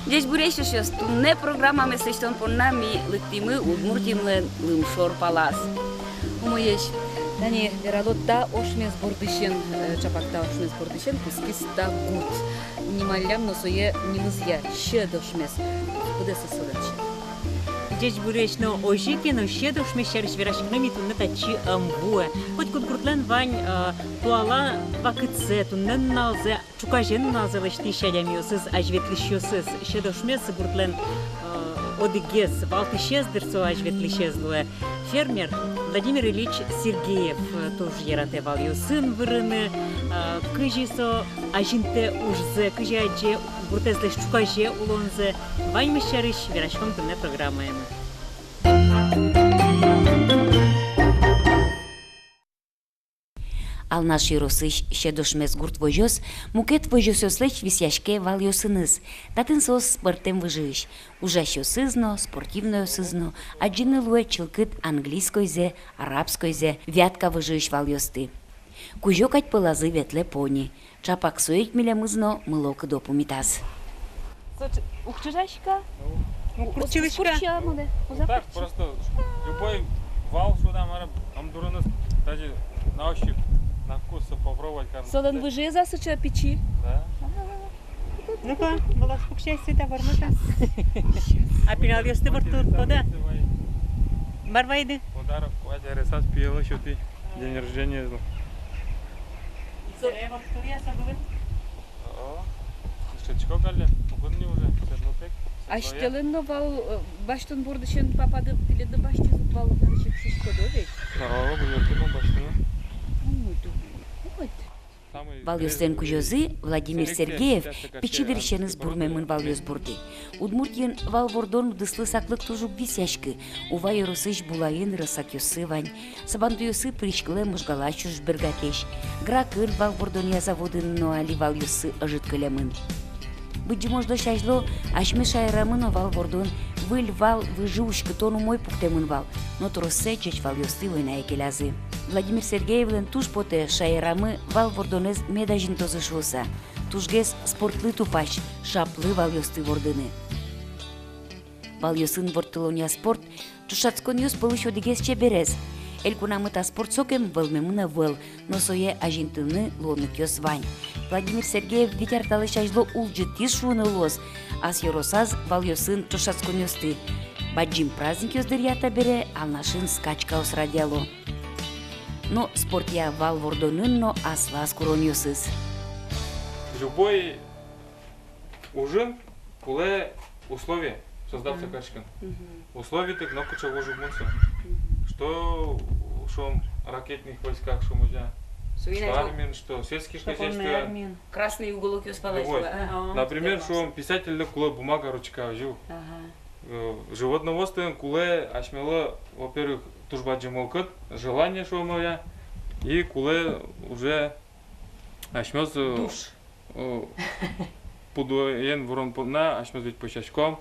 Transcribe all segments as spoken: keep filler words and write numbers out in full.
Ӟечбуресь, эшъёс! Туннэ программамес лэсьтон понна ми лыктӥмы Удмуртилэн лымшор палаз. Умоесь, тани вералод, та ошмес бордысен, э, чапак та ошмес бордысен кутскиз та гурт. Нималлям но сое нимызъя, Сьӧд ошмес. Быдэсэз содан сьӧд. Ӟечбуресь, но озьы ке но, Сьӧд ошмес сярысь вераськыны ми туннэ татчы ӧм вуэ. Котькуд гуртлэн вань, э, туала вакытсэ, туннэ нуналзэ, ӵуказе нуналзэ лэсьтӥсь адямиосыз, азьветлӥсьёсыз. Сьӧд ошмес гуртлэн, э, одӥгез, валтӥсез, дыр, со азьветлӥсез луэ. Фермер Владимир Ильич Сергеев, э, туж яратэ валъёсын вырыны, э, кызьы со азинтэ ужзэ, кызьы адӟе гуртэзлэсь ӵуказе улонзэ. Ваньмыз сярысь вераськом туннэ программаямы. Алнаш ёросысь Сьӧд ошмес гурт возёс мукет возёсъёслэсь висъяське валъёсыныз. Татын соос пӧртэм выжыысь. Ужасьёсыз но, спортивнойёсыз но. Адӟыны луэ чылкыт английскойзэ, арабскойзэ, вятка выжыысь валъёсты. Кузё кадь пӧлазы ветлэ пони. Чапак со ик милемыз но мыло-кыдо пумитаз. Со ч-, уг чыжаськы-а? Ну, уг чыжаськы. Уг чыжаськы. Уг чыжаськы. Ну, так, просто любой вал сюда, мар-а, ам дурыныз, даже на ощупь, на вкус попробовать карыны. Солэн выжыез-а сыӵе пичи? Да. А. Ну-ка, вылаз пуксясь, Света, вормыт-а? А пиналъёсты ворттылӥськод-а? Мар вайиды? Подарок куать аресаз пиелы сётӥ. День рождения. О, шучко, Галя, пукын ни уже, светло пек. Асьтэлэн но вал, э, басьтон бордысен папады тӥледлы басьтӥз ук вал, нырысь ик шуиськод-а ведь? О, гулёртӥ но басьтӥ но. Ой, ду-, ой. Валъёслэн кузёзы Владимир Сергеев пичи дырысеныз бурмемын валъёс борды. Удмуртиын вал вордон удыслы саклык туж уг висъяськы. Ува ёросысь Булайын рысакъёссы вань. Сабантуйёсы пыриськылэ Можгалась уж бергатӥсь. Гракын вал вордонъя заводын но али валъёссы ӧжыт кылемын. Быдӟым ожлэсь азьло асьме шаерамы но вал вордон, выль вал выжы уськытон умой пуктэмын вал, но троссэ ӟеч валъёсты войнае келязы. Владимир Сергеевлэн туж потэ шаерамы вал вордонэз мед азинтозы шуыса. Тужгес спортлы тупась, шаплы валъёсты вордыны. Валъёсын ворттылонъя спорт — ӵошатсконъёс пӧлысь одӥгез чеберез. Элькунамы та спорт сокем вӧлмемын ӧвӧл, но сое азинтыны луонлыкъёс вань. Владимир Сергеев вить ар талэсь азьло улӟытӥз шуыны луоз ас ёросаз валъёсын ӵошатсконъёсты. Бадӟым праздникъёс дыръя табере Алнашын скачкаос радъяло. Но спортъя вал вордонын но аслаз куронъёсыз. Любой ужын кулэ условие создаться кариськыны. Мгм. Условиетэк нокыӵе уж уг мын со. Мгм. Что, шуом, ракетных войсках, шуом, озьы-а. Что армиын, что сельских хозяйствах. Красный уголок, любой. Например, шуом, писательлы кулэ бумага, ручка, озьы. Ага. Э, животноводствоын кулэ асьмелы, во-первых, туж бадӟым мылкыд, желание, шуом, озьы-а. И кулэ уже асьмеос, э, душ. О, пудоен вырон понна асьмеос ведь пӧсяськом.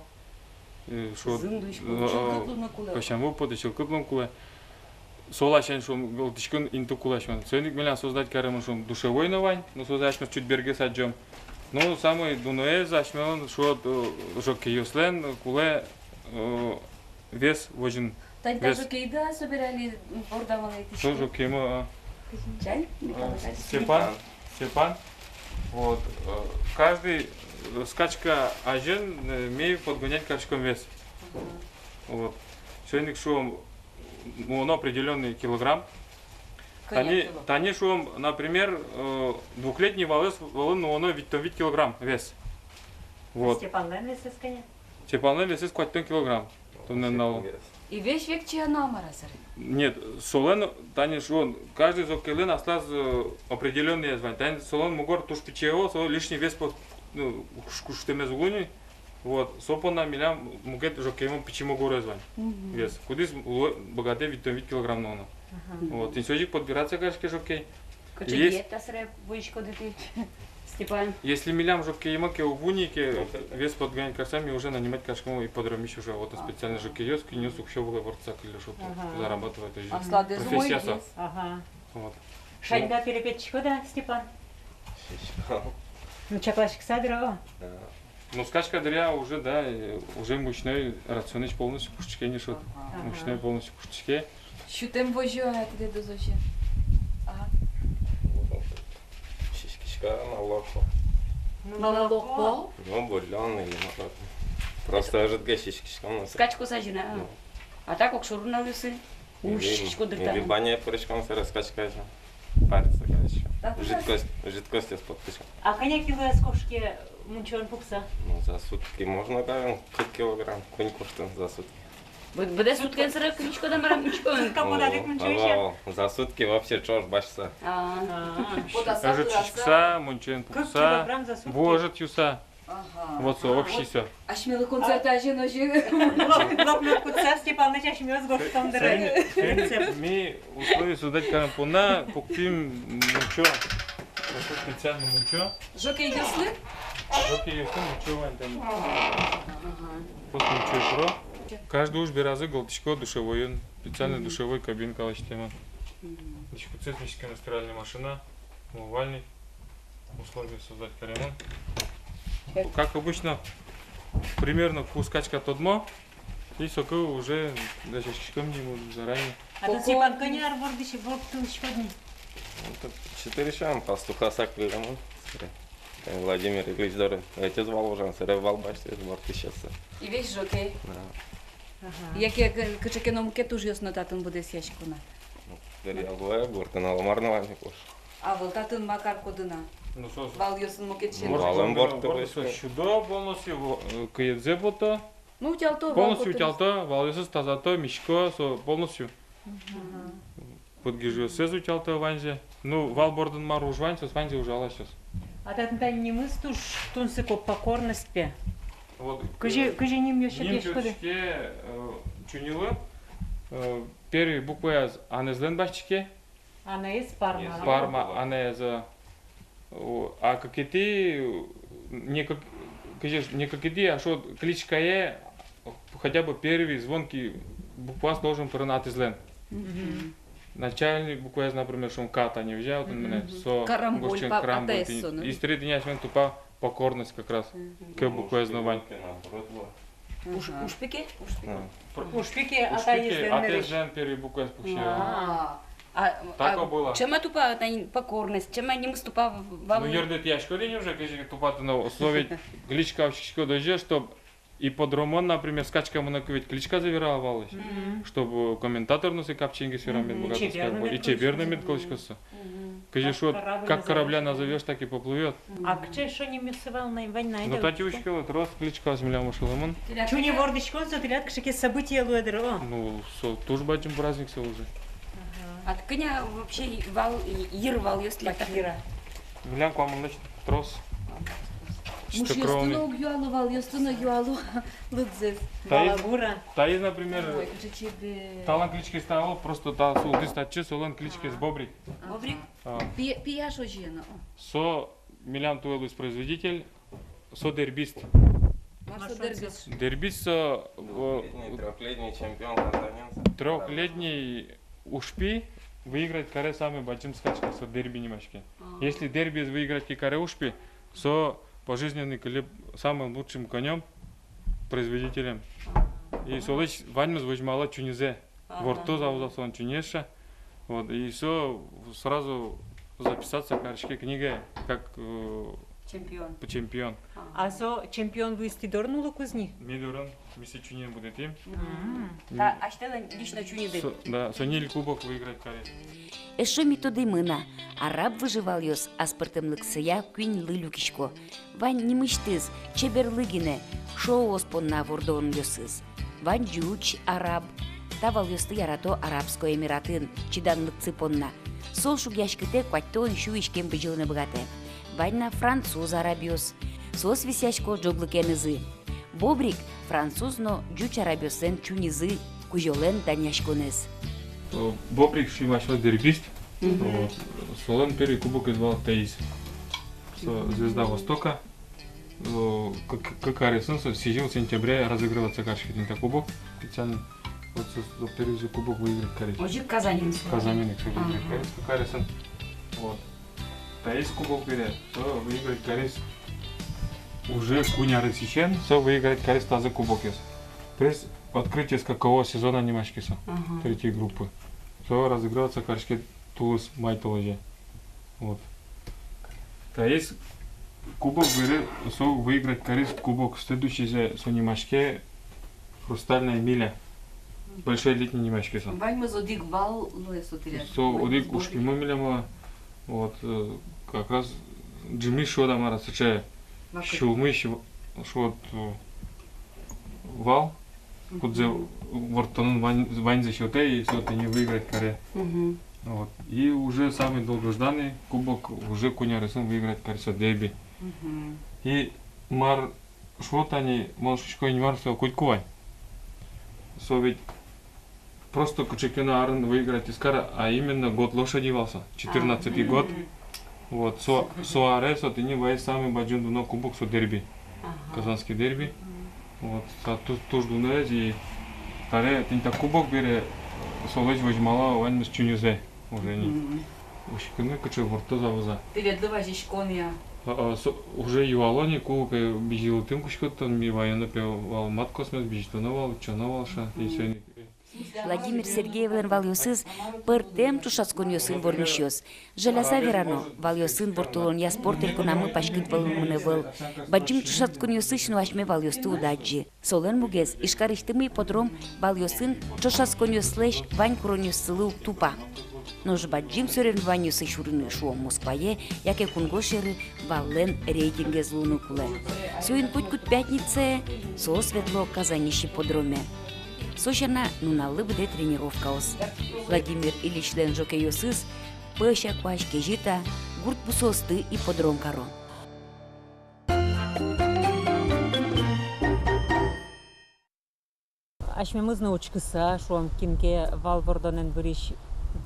Э, шуод, зын луиськом, э, чылкыт луыны кулэ. Пӧсямы потэ, чылкыт луыны кулэ. Со ласянь, шуом, вылтӥськон инты кулэ асьмелэн. Соин ик милям создать каремын, шуом, душевой но вань, но сое асьмеос чуть бергес адӟом. Но самой дуноез асьмелэн, шуод, э, жокейёслэн кулэ, э, вес возьыны. Тани та жокейды-а собере али бордамы ӧй тӥське? Со жокеймы, а. Чай? А, Николай Степан, Степан. Вот, э, каждый, э, скачка азьын, э, ми подгонять кариськом вес. Ага. Вот. Соин ик, шуом, ну, на определённый килограмм. Тани, тани, шуом, например, э, двухлетний валэз, валын нуоно витьтон вить килограмм вес. Вот. Степанлэн весэз кӧня? Степанлэн весэз куатьтон килограмм. Туннэ нал. И весь векчи-а но, мар-а, сыре? Нет, солэн, тани, шуом, каждый жокейлэн аслаз, э, определённый вес вань. Тани солэн мугор туж пичи ӧвӧл, со лишний вес по-, ну, куш-, куштэмез уг луы ни. Вот, со понна милям мукет жокеймы пичи мугорез вань. Мгм. Вес. Кудӥз луэ, быгатэ витьтон вить килограмм нуоно. Ага. Вот, тӥни соин ик подбираться кариське жокей. Кыӵе диета сыре вуиськоды тӥ, Степан? Если милям жокеймы ке уг вуы ни ке, вес подгонять карыса, ми уже нанимать кариськом ипподромысь уже, вот, специально жокейёс, кинъёс уксё вылэ ворттыса кыллё, чтоб зарабатывать, то есть профессия со. Ага. Вот. Шаньга перепечиськод-а, Степан? Шаньга. Ну, чакласькыса дыр, о? Да. Ну, скачка дыръя уже, да, э, уже мучной рационысь полностью пуштӥське ни шуод. Ага. Мучной полностью пуштӥське. Сютэм возё, а, тӥледыз озьы. Ага. Сиськисько молоко. Молоко? Ну, бульон или молоко. Просто ӧжытгес сиськиськом, ну. Скачка сазьын-а? Ну. А так огшоры нуналъёсы. Или, уж, шишко дыртан. Или баняе пыриськом, сэре скачкаен париться кариськом. Жидкость, жидкостез поттӥськом. А кӧня килоез кошке мунчоын пукса? Ну, за сутки можно, наверное, кык килограмм куинь куштын за сутки. Быд-, быдэс суткаен сэре кылиськод-а, мар-а, мунчоын? Сутка поттӥд-а мунчоысь? Ага, за сутки вообще ӵош басьтыса. А. А. Ӧжыт сиськыса, мунчоын пукса, кык килограмм за сутки. Ву ӧжыт юса. Ага. Вот со, общий со. Асьмелы концерт азьын озьы. Блокнот кутса, Степаныч, асьмеос гожтом дыр. Соин, соин ми условие создать карем понна пуктӥм мунчо. Вот специально мунчо. Жокейёслы? Жокейёслы мунчо вань там. Ага. Вот мунчо про. Каждый уж беразы гылтӥсько душевойын. Специально душевой кабинка лэсьтэмын. Мгм. Дӥськутсэс миськемын стиральной машина, умывальник. Условия создать каремын. Как обычно, примерно ку скачка тодмо, и соку уже дасяськиськом ни мы заранее. А то Степан, кӧня ар вордӥсь, вордӥськод ни? Ну, так, четыре сямен пастухаса кыллямын. Владимир Ильич доры ӧтез вал ужан, сэре вал басьтӥз, вордӥсько. И весь жокей. Да. Ага. Яке кы-, кыӵе ке но мукет ужъёс но татын быдэсъясько на. Дыръя луэ, гуртын оломар но вань ик уж. А вал татын ма каркоды на? Ну, со, со. Валъёсын мукет сямен. Валэн борды, борды, со сюдо полностью, во-, э, кыедзэ пото. Ну, утялто, вал полностью котырыз. Утялто, валъёсыз тазато, мисько, со полностью. Мгм. Подгижъёссэс утялто ваньзэ. Ну, вал бордын мар уж вань, соос ваньзэ ужало соос. А татын тани нимыз туж тунсыко, покорность пе. Вот, кызьы, э, кызьы нимъёс сётӥськоды? Ним сётӥське, э, чуньылы, э, первый букваез анэзлэн басьтӥське. Анаез Парма. Парма, анаез, э, о, а кыкетӥ, не кык-, кызьы, не кыкетӥ, а шуод, кличкае хотя бы первый звонкий букваез должен пырыны атызлэн. Мгм. Начальный букваез, например, шуом, К тани, озьы, вот он, мгм, мынэ, со, карамболь, гожтӥське, па-, карамболь, атаез тӥни, со, ну. И сыӵе тӥни асьмелэн тупа покорность как раз. Мгм. К букваез но вань. Ага. Уж-, ужпике? Ужпике. А. Пр-, ужпике, ужпике, атаезлэн, атаезлэн первый букваез пуксе. А. А, так, а, было. Чем-а тупа, тани, покорность, чем-а нимыз тупа в-, вал-. Ну, йырдэ тӥяськод ини уже, кызьы тупа тынад, условие, кличка учкиськод озьы, чтоб ипподромын, например, скачка мынэ ке, ведь кличказэ верало вал озьы. Мгм. Чтобы комментатор но сое капчиен гес верам, мгм, мед быгатоз, как бы, и чебер но мед кылӥськоз со. Мгм. Кызьы шуод, как корабля назовёшь, так и поплывёт. А кыӵе шо нимъёссы вал на, вань на? Ну, татӥ учкелэ, трос кличкаос милям ошылэмын. Чуньы вордӥськон со тӥляд кыӵе ке событие луэ дыр, о? Ну, со туж бадӟым праздник со уже. Ага. А кӧня вообще вал, йыр валъёс тӥляд? Йыр. Милям куамынлэсь трос. Мушъёсты но уг юало, валъёсты но юало лыдзэс. Таиз, балагура. Таиз, например, ой, кыӵе чебер. Талэн кличкаез та, о, просто та султӥз татчы, солэн кличкаез Бобрик. Бобрик? А. Пи-, пияш озьы но, о. Со милям туэ луиз производитель, со дербист. Мар со дербист? Дербист со, э, трёхлетний, трёхлетний чемпион Казанинца. Трёхлетний ужпи выиграть каре самый бадӟым скачка, со дерби нимаське. А. Если дербиез выиграть ке каре ужпи, со пожизненный кыле самым лучшим конём, производителем. А. И солэсь ваньмыз возьмало чуньызэ. Ага. Ворттоз-а, уз-а солэн чуньыез шуса. Вот, и со сразу записаться кариське книгае, как, э, чемпион. Чемпион. Ага. А со чемпион вуиз тӥ дорын улыкуз ни? Ми дорын, ми сое чуньыен будэтӥм. Мгм. Та асьтэлэн лично чуньыды. Со, да, со ньыль кубок выиграть кариз. Эшшо ми тодӥмы на, араб выжы валъёс аспӧртэмлыксыя куиньлы люкисько. Вань нимысьтыз чеберлы гинэ, шоуос понна вордонъёсыз. Вань ӟуч араб, та валъёсты ярато Арабской Эмиратын чиданлыксы понна. Со шугъяськытэк куатьтон сю иськем бызьылыны быгатэ. Вань на француз арабъёс. Соос висъясько ӝоглыкенызы. Бобрик — француз но ӟуч арабъёслэн чуньызы, кузёлэн данъяськонэз. Э, Бобрик шимаське дербист. Мгм. Вот. Солэн первый кубокез вал таиз. Со Звезда Востока. Э, к-, к-, кык аресын со сӥзьыл сентябре разыгрываться кариське тӥни та кубок специально. Вот со, со первый же кубок выиграть кариз. Озьы Казанин со. Казанин со выиграть кариз кык аресын. Вот. Таиз кубок бере, со выиграть кариз Уже куинь аресысен со выиграть кариз тазэ кубокез. То есть открытие скакового сезона нимаське со. Ага. Третьей группы. Со разыгрываться кариське тулыс май толэзе. Вот. Таиз кубок бере со выиграть кариз кубок, следующий же со нимаське «Хрустальная миля». Большой летний нимаське со. Ваньмыз одӥг вал луэ со тӥляд. Со одӥг ужпумы милям вал. Вот, э, как раз ӝыны шуод-а, мар-а, сыӵе сюлмысь, шуод, э, вал, кудзэ ворттонын вань-, ваньзэ сётэ, и со тӥни выиграть каре. Мгм. Вот. И уже самый долгожданный кубок уже куинь аресын выиграть кариз со, дерби. Мгм. И мар шуод, тани мон шуисько, Инмар со котьку вань. Со ведь просто кыӵе ке но арын выиграть ӧз кар, а именно год лошади вал со, четырнадцатый год. Мгм. Вот, со, со аре со тӥни ваиз самый бадӟым дуно кубок, со дерби. Ага. Казанский дерби. Мгм. Вот, та ту-, туж дуноез, и таре тӥни та кубок бере солэсь возьмало ваньмыз чуньызэ уже ини. Мгм. Учкыны, кыӵе ворттоз-а, вуоз-а. Тӥледлы вазиськон-а? А, а, со, уже юало ни, ку ке бызьылытыны кутскоз, тон ми ваёно, пе, вал, мат космоз, бызьытоно вал, утчоно вал шуса. Мгм. И соин ик. Владимир Сергеевлэн валъёсыз пӧртэм ӵошатсконъёсын вормисьёс. Жаляса верано, валъёсын ворттылонъя спорт элькунамы паськыт вылын мынэ ӧвӧл. Бадӟым ӵошатсконъёсысь но асьме валъёсты уд адӟы. Солэн мугез: Ижкарысьтымы ипподром валъёсын ӵошатсконъёслэсь вань куронъёссылы уг тупа. Нош бадӟым соревнованиосы сюрыны, шуом, Москвае яке кунгож сьӧры, валлэн рейтингез луыны кулэ. Соин котькуд пятницае соос ветло Казаньысь ипподроме. Со сяна нуналлы быдэ тренировкаос. Владимир Ильичлэн жокейёсыз пӧсь-а, куазь-а, кезьыт-а, гурт бусыосты ипподром каро. Асьмемыз но учкыса, шуом, кин ке вал вордонэн бырись,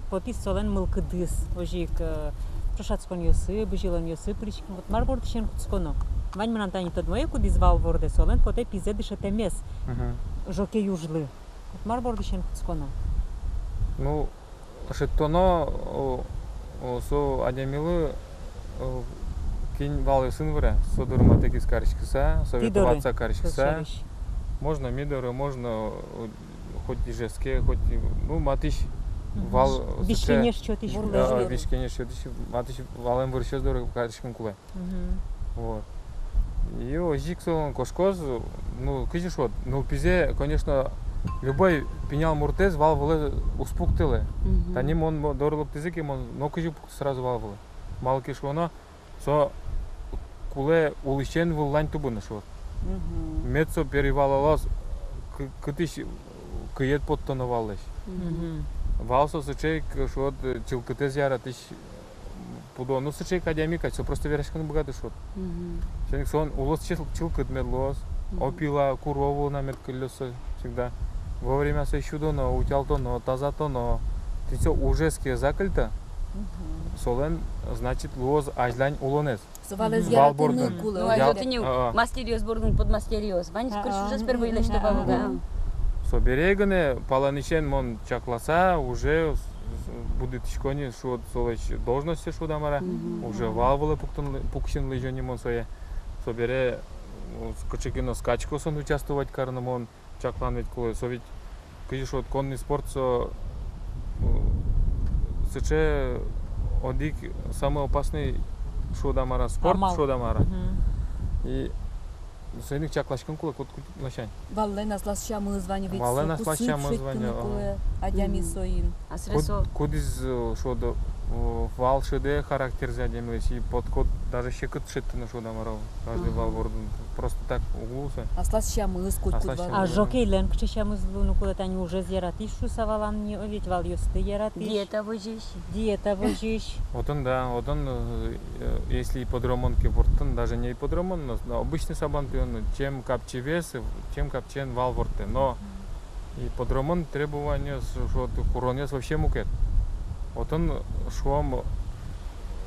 потӥз солэн мылкыдыз, озьы ик, э, ӵошатсконъёсы, бызьылонъёсы пыриськем. Вот мар бордысен кутсконо? Вань мынам тани тодмое, кудӥз вал вордэ, солэн потэ пизэ дышетэмез. Мгм. Жокей ужлы. Вот мар бордысен кутсконо? Ну, шедьтоно, о, о, со адямилы, о, кин валъёсын выре, со доры матэкез кариськыса, советоваться кариськыса. Можно ми доры, можно, о, хоть Ижевске, хоть, ну, матысь вал, визь-кенеш сётӥсь, да, визь-кенеш сётӥсь, матысь валэн вырысьёс доры кариськыны кулэ. Мгм. Вот. И озьы ик солэн кошкоз, ну, кызьы шуод, нылпизэ, конечно, любой пинал муртэз вал вылэ уз пуктылэ. Мгм. Тани мон, мо-, доры лыктӥзы ке, мон нокызьы уг пукты сразу вал вылэ. Малы ке шуоно, со кулэ улӥсен выллань тубыны, шуод. Мгм. Мед со перевалалоз, кы-, кытысь кыед поттоно валлэсь. Мгм. Вал со сыӵе ик, шуод, чылкытэз яратӥсь пудо, ну, сыӵе ик адями кадь, со просто вераськыны быгатэ, шуод. Мгм. Соин ик солэн улыз чыл-, чылкыт мед луоз, мгм, опилы, куро вылын мед кыллёз со всегда. Вовремя сое сюдоно, утялтоно, тазатоно. Тӥни со ужез ке закыльто, мгм, солэн, значит, луоз азьлань улонэз. Со валэз, мгм, яратыны кулэ. Ну, а я-, тӥни, а, мастеръёс бордын, подмастерьёс. Ваньзы, а, кырсь ужез, мгм, первой лэсьто вал ук, а. Собере гинэ палэнысен мон чакласа, уже с-, с-, будэтӥсько ни, шуод, солэсь должностез, шуод-а, мар-а. Мгм. Уже вал вылэ пуктын лы-, пуксьыны лэзё ни мон сое. Собере, э, с-, кыӵе ке но скачкаосын участвовать карыны мон чаклан ведь кулэ. Со ведь кызьы шуод, конный спорт со, э, сыӵе одӥг самый опасный, шуод-а, мар-а, спорт, амал, шуод-а, мар-а. Мгм. И соин ик чакласькыны кулэ котькуд ласянь. Валлэн аслаз сямыз вань ведь. Валлэн со аслаз сямыз вань, кусып шедьтыны, ага, кулэ адями, мгм, соин. А сразу куд-, кудӥз, э, шуод, э, вал шӧдэ характерзэ адямилэсь, и подход даже секыт шедьтыны, шуод-а, мар-а, каждый, мгм, вал бордын. Просто так уг луы со. Аслаз сямыз котькуд вал. Аслаз сямыз. А жокейлэн кыӵе сямыз луыны кулэ, тани ужез яратӥсь шуса валан ни, о, ведь валъёсты яратӥсь. Диета возись. Диета возись. Отын, да, отын, э, если ипподромын ке ворттын, даже не ипподромын, но, но обычный сабантуйын, чем капчи вес, тем капчиен вал ворттэ. Но ипподромын требованиос, шуод, куронъёс вообще мукет. Отын, шуом,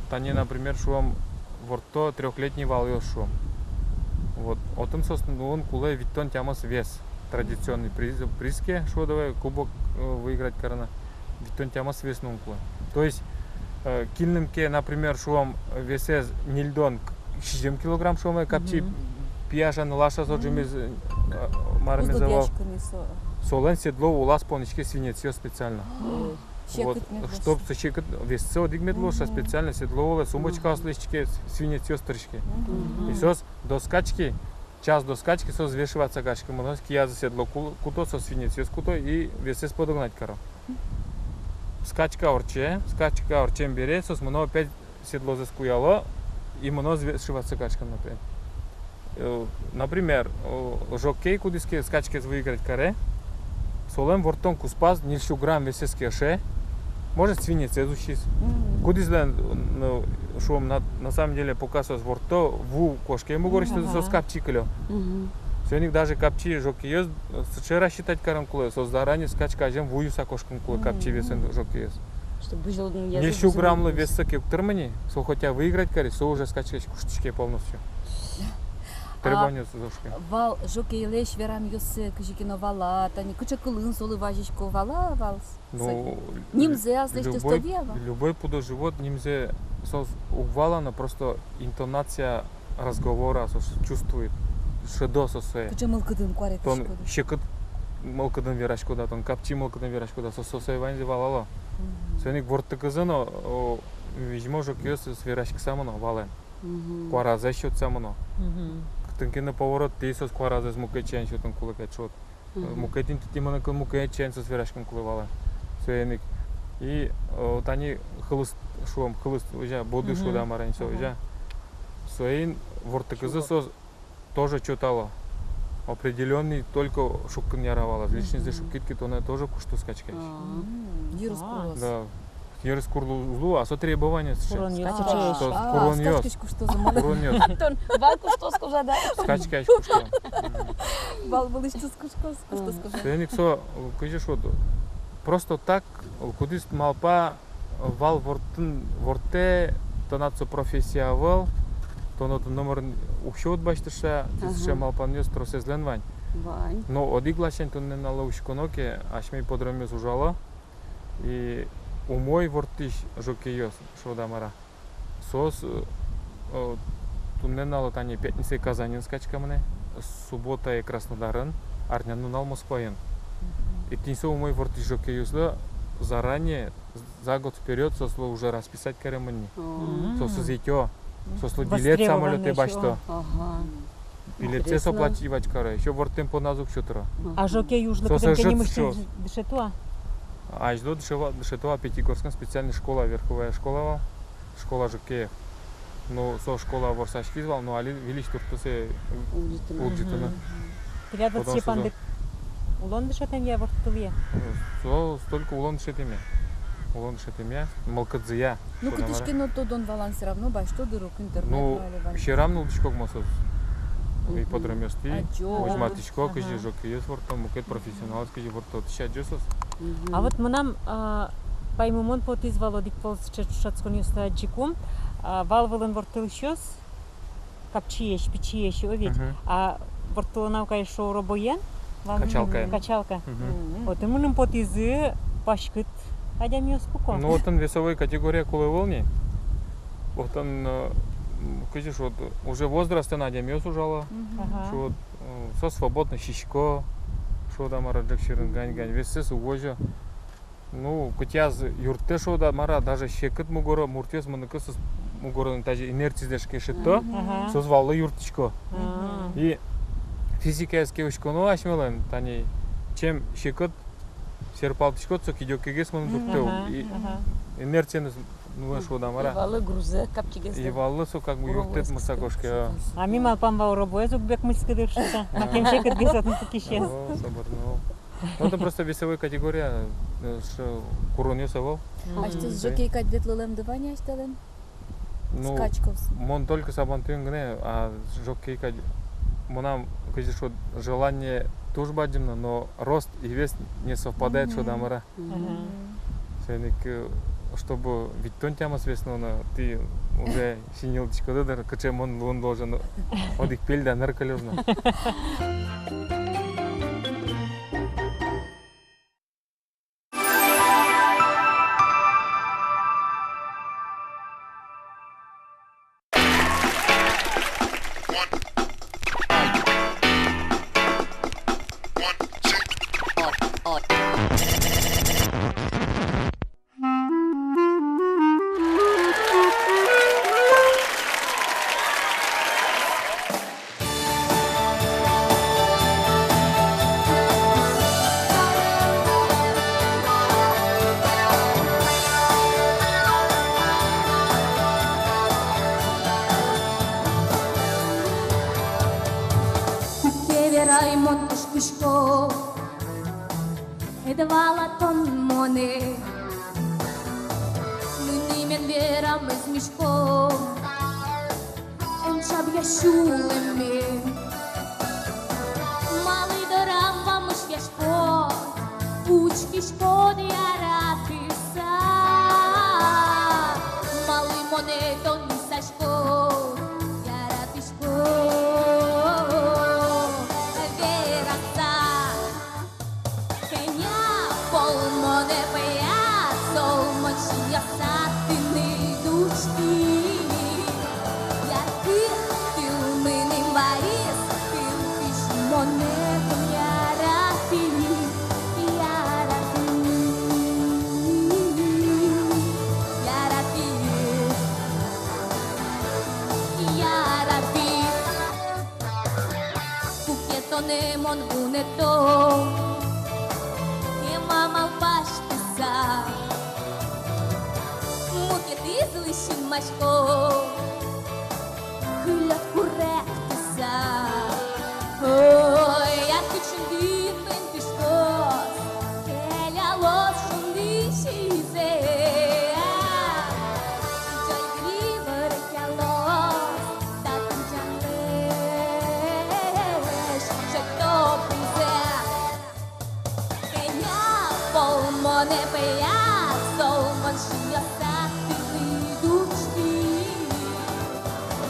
тани, например, шуом, ворт то трёхлетний валъёс, шуом. Вот. Отын соослы нуыны кулэ витьтон тямыс вес. Традиционный приз, приз ке, шуод, давай, кубок, э, выиграть карыны. Витьтон тямыс вес нуыны кулэ. То есть, э, кинлэн ке, например, шуом, весэз ньыльдон к-, сизьым килограмм, шуом, э, капчи, мгм, пияш-а, нылаш-а со ӝемез, э, мармез-а вал. Солэн седло улаз поныське свинецъёс специально. Вот, чтоб со секыт, весез одӥг мед луоз шуса, специально седло улэ, сумочкаос лэсьтӥське, свинецъёс тырыське. И соос до скачки, час до скачки соос взвешиваться кариське, мыно, киязы седло ку-, куто, соос свинецъёс куто и весез подогнать каро. Скачка ортче, скачка ортчем бере соос мыно опять седлозэс куяло, и мыно взвешиваться кариське но опять. Э, например, э, жокей, кудӥз ке скачкаез выиграть каре, солэн ворттон куспаз ньыльсю грамм весез ке ыше, может, свинецез усиз. Кудӥзлэн, ну, шуом, на, на самом деле, пока соос ворттэ, ву кошке мугорысьтыз, соос капчи кылё. Соин ик даже капчи жокейёс, э, сыӵе рассчитать карыны кулэ, соос заранее скачка азьын ву юса кошкыны кулэ, капчи весын жокейёс. Ньыльсю граммлы весзэ ке уг тырмы ни, со хотя выиграть кариз, со уже скачкаысь куштӥське полностью. Требованиос зол ке. Вал жокейлэсь верамъёссэ кызьы ке но вала, тани кыӵе кылын солы вазисько, вала, вал. Ну, нимзэ аслэсьтыз любой, тодэ-а вал? Любой пудо живот нимзэ соос уг вала но, просто интонация разговора соос чувствует, шӧдо соос сое. Кыӵе мылкыдын куаретӥськоды. Тон секыт мылкыдын вераськод-а, тон капчи мылкыдын вераськод-а, соос сое ваньзэ валало. Соин ик ворттыкузы но, о, визьмо жокейёс вераськыса мыно, валэн. Куаразэс сётыса мыно. Кытын ке но поворот, тӥ соос куаразэс мукет сямен сётыны кулэ кадь шуод. Мукет интыетӥ мыныкын мукет сямен соос вераськыны кулэ вал. Соин ик. И, э, тани хлыст, шуом, хлыст, озьы-а, боды шуод-а, мар-а, со, озьы-а. Соин ворттыкузы соос тоже чотало. Определённый только шуккын яра вал. Лишнизэ шуккид ке, тонэ тоже куштоз скачкаысь. Йырыз куроз. Да. Йырыз куроз уз лу, а со требование сыӵе. Куронъёс. Скачкаысь. Соос куронъёс. Скачкаысь куштозы мыным. Куронъёс. Тон вал куштоз кожада. Скачкаысь куштоз. Вал вылысьтыз куштоз, куштоз кожада. Соин ик со, кызьы шуод, просто так, кудӥз малпа, вал ворттын, ворттэ, тынад со профессия ӧвӧл, тон отын номыр уксё уд басьты шуса, тӥ сыӵе малпанъёс тросэзлэн вань. Вань. Но одӥг ласянь туннэ нуналлы учконо ке, асьме ипподромъёс ужало, и умой ворттӥсь жокейёс, шуод-а, мар-а. Соос, э, э, туннэ нуналлы тани пятницае Казаньын скачка мынэ, субботае Краснодарын, арнянунал Москваын. И тӥни со умой ворттӥсь жокейёслы заранее, за год вперёд соослы уже расписать каремын ни. Соосыз ӧтё. Соослы билет самолётэ басьто. Билетсэс оплатить вать каро, ещё ворттэмзы понна уксё тыро. А жокей ужлы кытын ке нимысьтыз дышето-а? Азьло дышето-а, дышето-а, Пятигорскын специальный школа, верховая школа вал, школа жокеев. Ну, со школа ворсаськиз вал, но али выльысь туртто сое улӟытыны. Тӥляд вот сыӵе пандык улон дышетэмъя ворттылэ-а? Со только улон дышетэмъя. Улон дышетэмъя, мылкыдзыя. Ну, кытысь ке но тодон-валан всё равно басьто дыр ук, интернет но али вань. Ну, сьӧрам нуллӥсько ук мон соос. Ипподромъёстӥ. Возьматӥсько, кызьы жокейёс ворттэ, мукет профессионалъёс кызьы ворттэ, отысь адӟо соос. А вот мынам, а, паймымон потӥз вал, одӥг пол сыӵе ӵошатсконъёсты адӟыкум, а, вал вылын ворттылӥсьёс, капчиесь, пичиесь, о ведь. А ворттыло на ук ай шоу робоен, вал. Качалкаен. Качалка. Отын мыным потӥзы паськыт адямиос пуко. Ну, отын весовой категория кулэ ӧвӧл ни. Отын, э, м, кызьы шуод, уже возрастэн адямиос ужало. Ага. Шуод, э, со свободно сисько, шуод-а, мар-а, ӝӧк сьӧрын гань-гань, весэз уг возё. Ну, кытӥяз юрттэ, шуод-а, мар-а, даже секыт мугоро, муртъёс мыныку, соос мугорын тазьы инерцизэс ке шедьто, соос валлы юрттӥсько. И физикаез ке учконо асьмелэн, тани чем секыт серпалтӥськод, со кыдёкегес мыны турттэ. И инерциеныз, ну, шуод-а, мар-а. И валлы грузэ капчигес. И валлы со как бы юрттэт мыса кошке. А ми малпам вал, робоез уг бекмыльскы дыр шуса. Макем секытгес отын пукисез. О, собор, ну. Ну, это просто весовой категория, э, ш-, куронъёс ӧвӧл. Асьтэос жокей кадь ветлылэмды вань-а асьтэлэн? Ну, скачкаос. Мон только Сабантуйын гинэ, а жокей кадь, мынам, кызьы шуод, желание туж бадӟым но, но рост и вес не совпадает, шуод-а, мар-а. Соин ик, э, чтобы витьтон тямыс вес нуыны, тӥ уже синйылтӥськоды дыр, кыӵе мон луыны должен, одӥг пель да ныр кылёз но. Раймон кышкисько, ӧд вала тон монэ. Мынэмен верамез мисько, эн чабъя сюлэмме. Малы дорам вамышъяськод, учкиськод яратыса? Малы монэ тон висаськод, яратӥськод вераса? Кӧня пол монэ пӧяд, зол мон синъёсад тыныд учки. Яркыт тыл мыным вайиз, тыл кызьы монэ тон яратӥд, яратӥд, яратӥд, яратӥд. Куке тонэ мон вунэто, кема малпаськыса, мукетызлы синмасько, кылёд куректыса. Ой, яркыт шундын пынтӥськоз, келялоз шунды сӥзем. Ӟольгыри ворекъялоз татын ӝанлэсь ӝӧк топызе. Кӧня пол монэ пӧяд, зол мон синъёсад тыныд учки.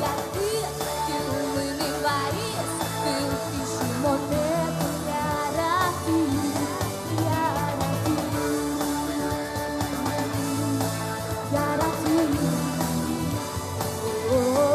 Яркыт тыл мыным вайиз, тыл кызьы монэ тон яратӥд, яратӥд, яратӥд. О-о-о.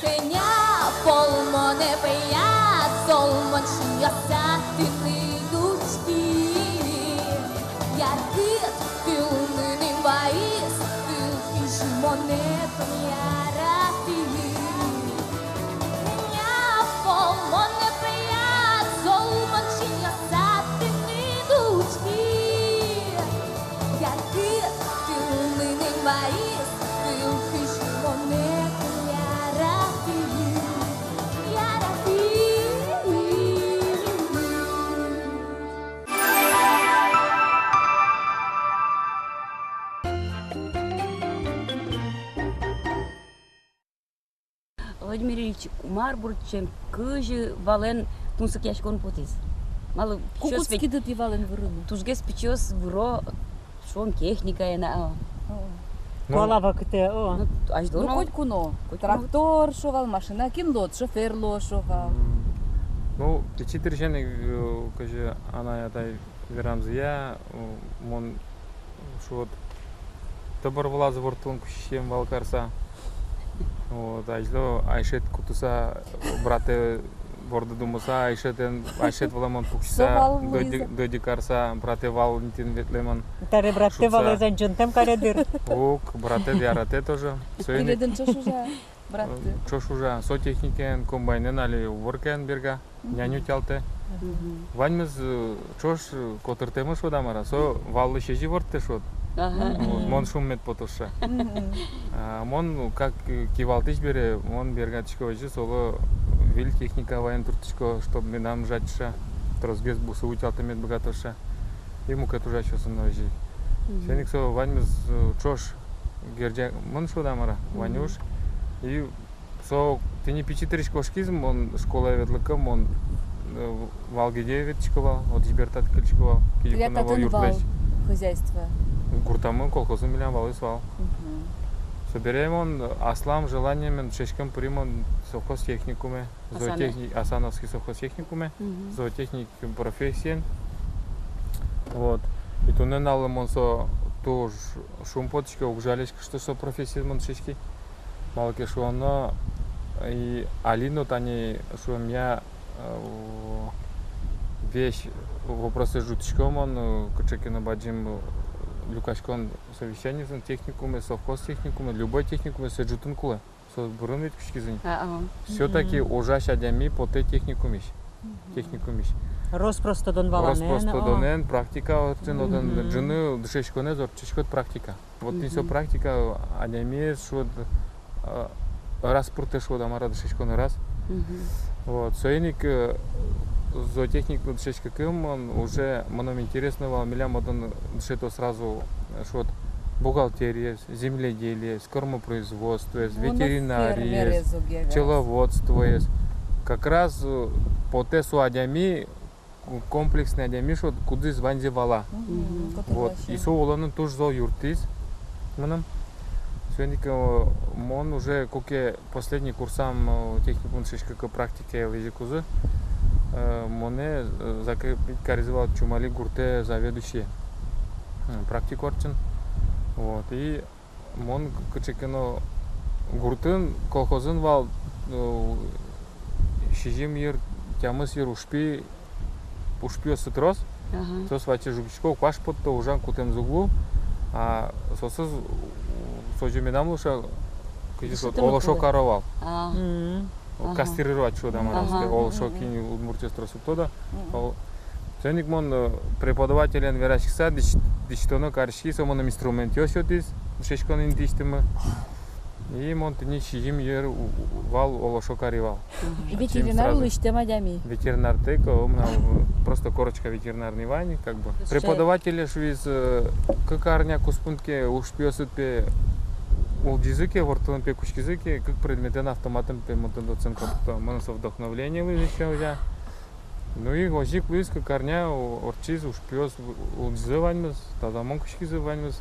Кӧня пол монэ пӧяд, зол мон синъёсад тыныд учки. Яркыт тыл мыным вайиз, тыл кызьы монэ тон яратӥд. Кӧня пол монэ пӧяд, зол мон синъёсад тыныд учки. Яркыт тыл мыным вайиз, тыл кызьы монэ тон яратӥд, яратӥд. Владимир Ильич, мар бурдчем, кызьы валэн тунсыкъяськон потӥз? Малы пичиос ведь... Ку кутскиды тӥ валэн вырыны? Тужгес пичиос выро, шуом, техникаен, а. О. Ну, куала вакытэ, о. Ну, азьло но. Ну, котьку но. Котьку но. Трактор шуо вал, машина, кин луод, шофёр луо шуо вал. М. Ну, пичи дырысен, э, кызьы анай-атай верамзыя, э, мон шуод, тыбыр вылаз ворттылыны кутскем вал карыса. Вот, азьло айшет кутыса, братэ борды думыса, айшетэн, айшет вылэ мон пуксьыса, додик, додик карыса, братэ вал интыын ветлэмын. Таре братэ валэз адӟонтэм каре дыр. Ук, братэ яратэ тоже. Соин ик. Тӥледын ӵош ужа братты? Ӵош ужа, со техникаен, комбайнэн али уборкаен берга. Нянь утялтэ. Мгм. Ваньмыз, э, ӵош, э, котыртэмын шуод-а, мар-а, со валлы сезьы ворттэ шуод. Ага. Вот, мон шуммед потоз шуса. Мгм. А мон, ну, как, э, кивалтӥсь бере, мон бергатӥсько озьы, солы выль техника ваен турттӥсько, чтоб медам ыжадь шуса, тросгес бусы утялтыны мед быгатоз шуса. И мукет ужасьёсын но озьы. Мгм. Соин ик со ваньмыз, э, ӵош герӟамын шуод-а, мар-а, Ванюш. Мгм. И со тӥни пичи дырысь кошкиз, мон школае ветлыкы, мон, э, Валгиде ветлӥсько вал, отысь бертад кельтӥсько вал, Кизюкуново юртлэсь. Тӥляд татын вал хозяйство? Гуртамы, колхозын милям валъёс вал. Мгм. Собере мон аслам желаниемен дышетскем пыри мон совхоз техникуме, Асана. Зоотехни-, Асановский совхоз техникуме, мгм, зоотехник профессиен. Вот. И туннэ нуналлы мон со Туж шумпотӥсько, уг жаляськы, что со профессиез мон дышетски. Малы ке шуоно, и али но тани шуом, я, э, весь вопросэз ӝутӥсько мон, э, кыӵе ке но бадӟым, э, люкаськон совещаниосын, техникумез, совхоз техникумез, любой техникумез сое ӝутыны кулэ. Со бырон ведь кутскизы ни. А, а. Всё-таки ужась адями потэ техникумысь. Техникумысь. Рос-прос тодон-валанэн, рос-прос тодонэн, практика ортчытонэн, ӝыны дышетсконэз ортчытӥськод практика. Вот тӥни со практика адямиез, шуод, а, раз пыртэ, шуод, а мар-а, дышетскон раз. Вот, соин ик, э, зоотехник дышетскыкум, он уже, мыным интересно вал, милям отын дышето сразу, э, шуод, бухгалтериез, земледелиез, кормопроизводствоез, ветеринариез, пчеловодствоез. Как раз, э, потэ со адями, комплексный адями, шуод, кудӥз ваньзэ вала. Вот. И со улонын туж зол юрттӥз мыным. Соин ик, э, мон уже куке последний курсам, э, техникумын дышетскыкы практикае лэзьыкузы, э, монэ, э, закрепить каризы вал Чумали гуртэ заведующие, э, практика ортчыны. Вот. И мон к-, кыӵе ке но гуртын, колхозын вал, э, сизьым йыр, тямыс йыр ужпи, ужпиоссы трос. Соос ваче жугисько, куаш потто, ужан кутэмзы уг лу. А соосыз, э, созьы медам луыса, кызьы шуод, олошо каро вал. Кастрировать, шуод-а, мар-а, олошо, кин удмуртъёс трос уг тодо. Соин ик мон, э, преподавателен вераськыса, дӥсь-, дӥсьтоно кариськи, со мыным инструментъёс сётӥз, дышетскон интыысьтымы. И мон тӥни сизьым йыр у-, у-, вал олошо кари вал. Ветеринар лэсьтэм адями. Ветеринартэк, о, мынам, э, просто корочка ветеринарный вань, как бы. Преподавателе шуиз, э, кык арня куспын ке ужпиосыд пе улӟизы ке, ворттылыны пе кутскизы ке, кык предметэн автоматом пе мон тыныд оценка пукто. Мыным со вдохновение луиз ещё, я. Ну и озьы ик луиз, кык арня о-, ортчиз, ужпиос у-, улӟизы ваньмыз, тазамон кутскизы ваньмыз.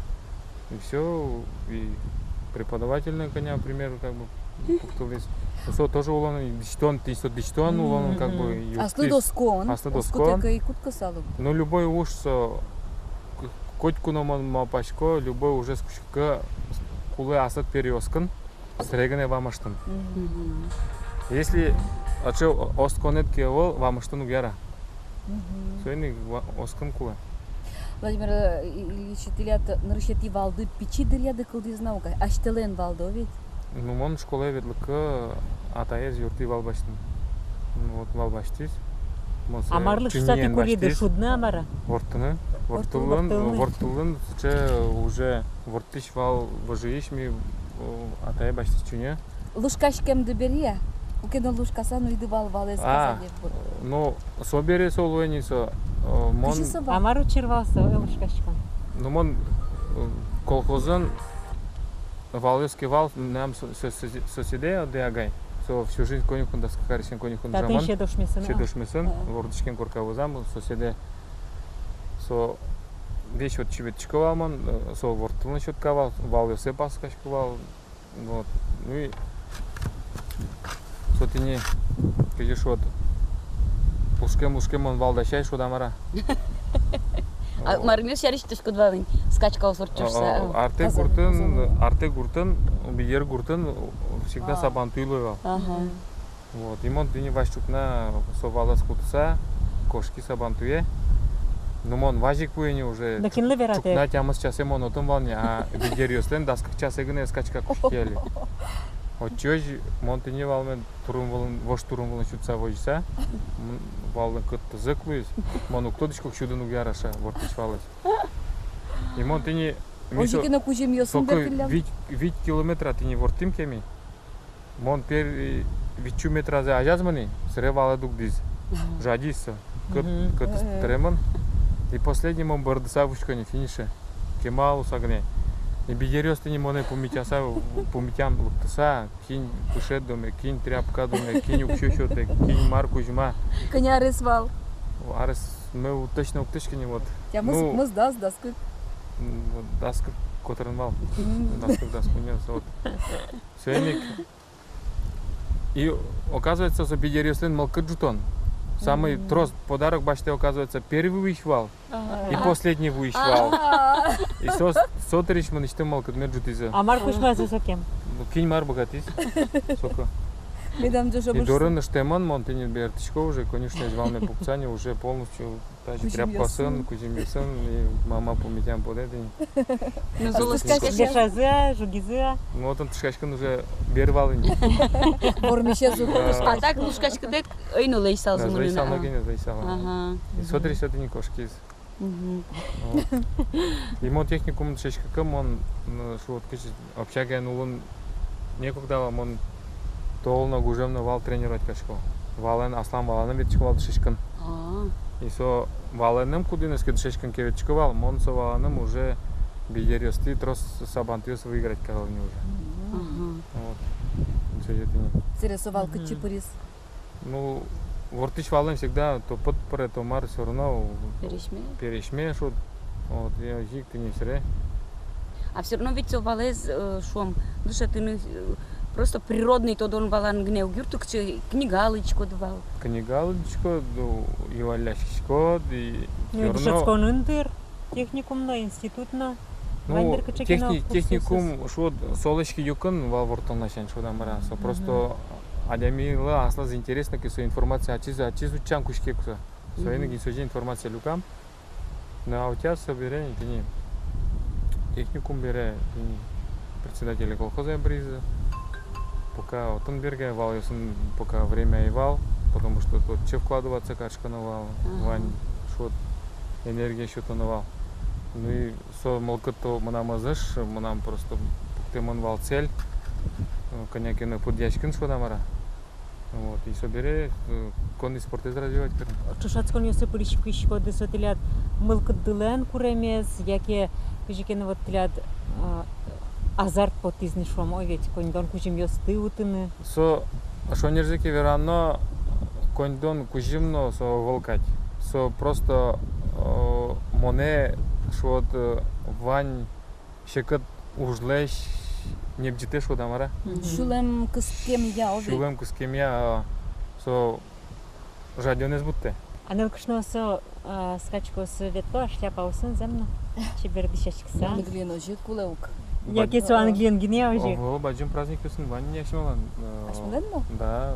И всё, и преподаватель но кӧня, пример, как бы, пуктылӥз. Со тоже улонын, дӥсьтон, тӥни со дӥсьтон улонын, как бы, юрттӥз. Аслыд оскон. Аслыд оскон. Оскытэк ӧй кутскы со али. Ну, любой уж со, к-, котьку но мон малпасько, любой ужез кутскыкы кулэ аслыд пере оскын. Сэрегыне вамыштон. Если аче осконэд ке ӧвӧл, вамыштон уг яра. Соин ик ва-, оскон кулэ. Владимир, э, Ильич, тӥляд нырысетӥ валды пичи дыръяды кылдӥз на ук-а? Асьтэлэн валды ведь? Ну, мон школае ветлыку атаез юрттӥ вал басьтыны. Ну, вот вал басьтӥз. Мон сое... А марлы чуньыен шуса тӥ куриды, шудыны-а, мар-а? Ворттыны. Ворттылыны, ворттылыны. Ворттылыны, сыӵе уже ворт- Тӥсь вал выжыысь ми, о, атае басьтӥз чуньы. Лушкаськемды бере-а? Куке но лушкаса нуиды вал валэз. А, казанеш бур. Ну, со бере со луэ ни со, о, мон... Кызьы со вал? А мар учыр вал со, э, лушкаськон? Ну, мон, э, колхозын валъёс ке вал, мынам со-, со-, со-, соседэ, одӥг агай. Со всю жизнь конюхын, дас кык арысен конюхын ужамын. Татын Седошмесын, а? Седошмесын, а, вордӥськем корка вӧзам, соседэ. Со весь вот чеберъясько вал мон, э, со ворттылыны сётка вал, валъёссэ паськасько вал. Вот. Ну и со тӥни, кызьы шуод, лушкем-лушкем мон вал дасяй, шуод-а, мар-а. А мармес сярысь тодӥськод вал ини, скачкаос ортчыса. О, о, Артек гуртын, Артек гуртын, Бигер гуртын всегда Сабантуй луэ вал. Ага. Вот, и мон тӥни вазь ӵукна со валэз кутыса, кошки Сабантуе. Ну, мон вазь ик вуи ни уже. Да кинлы вератэк? Ӵукна-тямыс часэ мон отын вал ни, а бигеръёслэн дас кык часэ гинэ скачка кутски али. Отчы озьы мон тӥни вал мед турын вылын, вож турын вылын сюдса возьыса, м, валлэн кӧттӥз ик луиз. Мон уг тодӥськы, сюдыны уг яра шуса, ворттӥсь валэз. И мон тӥни, ми со-, озьы ке но кузьымъёсын соку бертыллям. Вить, вить километра тӥни ворттӥм ке ми. Мон пер-, э, витьсю метразэ азяз мынӥ, собере валэ дугдӥз. Мгм. Жадиз со. Кӧт-, мгм, кӧтыз, э, э, тыремын. И последний мон бӧрдыса вуисько ни финише. Кема луыса гинэ. И бигеръёс тӥни монэ пумитаса, пумитам лыктыса, кин пыӵе думе, кин тряпка думе, кин уксё сётэ, кин мар кузьма. Кӧня арес вал? Арес мон точно уг тодӥськы ни, вот. Тямыс, ну, укмыс, дас, дас кык. М, вот, дас кык котырын вал. Мгм. Дас кык, дас куинь, вот. Соин ик. И, оказывается, со бигеръёслэн мылкыд ӝутон. Самый трос подарок басьтэ, оказывается, первый вуись вал и последний вуись вал. И со, со дырысь мынэсьтым мылкыдме ӝутӥзы. А мар кузьмазы сокем? Ну, кин мар быгатӥз соку. Медам ӝужо. И дорын ыштэмын, мон тӥни бертӥсько уже, конюшняысь валме пуктыса ни, уже полностью тазьы тряпкаосын, кузьымъёсын, и мама пумитам потэ тӥни. Ну, золос тышкаське. Вешазы-а, жугизы-а? Ну, отын тышкаськыны уже бер вал ини. Вормисез уг. Да. А так лушкаськытэк ӧй но лэзьысалзы. Да, мыным. Лэзьысал но, а, кин лэзьысал. Ага. И со дырысь со тӥни кошкиз. Мгм. Вот. И мон техникумын дышетскыкы, мон, ну, шуод, кызьы общагаын улон некогда вал, мон тол но, гужем но вал тренировать карисько. Валэн, аслам валэным ветлӥсько вал дышетскыны. А. И со валэным, кудӥныз ке дышетскыны ке ветлӥсько вал, мон со валэным уже бигеръёстӥ, трос сабантуйёс выиграть карылӥ ни уже. Мгм. Ага. Вот. Собере тӥни. Собере со вал кытчы пыриз? Ну, ворттӥсь валэн всегда то пыд пыре, то мар, всё равно пересьме, пересьме, шуод. Вот, и озьы ик тӥни собере. А всё равно ведь со валэз, э, шуом, дышетыны, э, просто природный тодон-валан гинэ уг юртты, кыӵе книга лыдӟиськод вал. Книга лыдӟиськод, ну, юалляськиськод, и... Ну, всё равно дышетсконын дыр. Техникум но, институт но. Ну, вань дыр кыӵе ке но техни-, курсъёсыз. Техникум, шуод, солэсь ке юкын вал ворттон ласянь, шуод-а, мар-а. Со просто адямилы аслыз интересно ке, со информация ачиз, ачиз утчан кутске ке со. Соин ик ини созьы информация люкам. Ну, а у тебя собере, тӥни, техникум бере, тӥни, председатель колхоза быризы. Пока отын бергай, валъёсын пока время ӧй вал, потому что тут ещё вкладываться кариськоно вал, ага, вань, шуод, энергия сётоно вал. Ну и со мылкыд-то мынам ӧз ыш, мынам просто пуктэмын вал цель, э, кӧня ке но пыдъяськыны, шуод-а, мар-а. Вот, и собере, э, конный спортэз развивать карыны. Ӵошатсконъёсы пыриськиськоды, со тӥляд мылкыддылэн куремез, яке кызьы ке но вот тӥляд, э, азарт потӥз ни, шуом, ой, ведь коньдон кузьымъёсты утыны. Со, шонерзэ ке верано, коньдон кузьым но со ӧвӧл кадь. Со просто, э, монэ, шуод, э, вань секыт ужлэсь небӟытэ, шуод-а, мар-а. Мгм. Сюлэм кыскемъя, о, ведь. Сюлэм кыскемъя, а, со жадёнэз будтэ. А нылкышно со, а, скачкаосы ветло-а шляпаосын, зэм но? Чебер дӥсяськыса. Англиын озьы кулэ ук. Яке со Англиын гинэ озьы? Ого, бадӟым праздникъёсын вань ни асьмелэн, э, асьмелэн но? Да,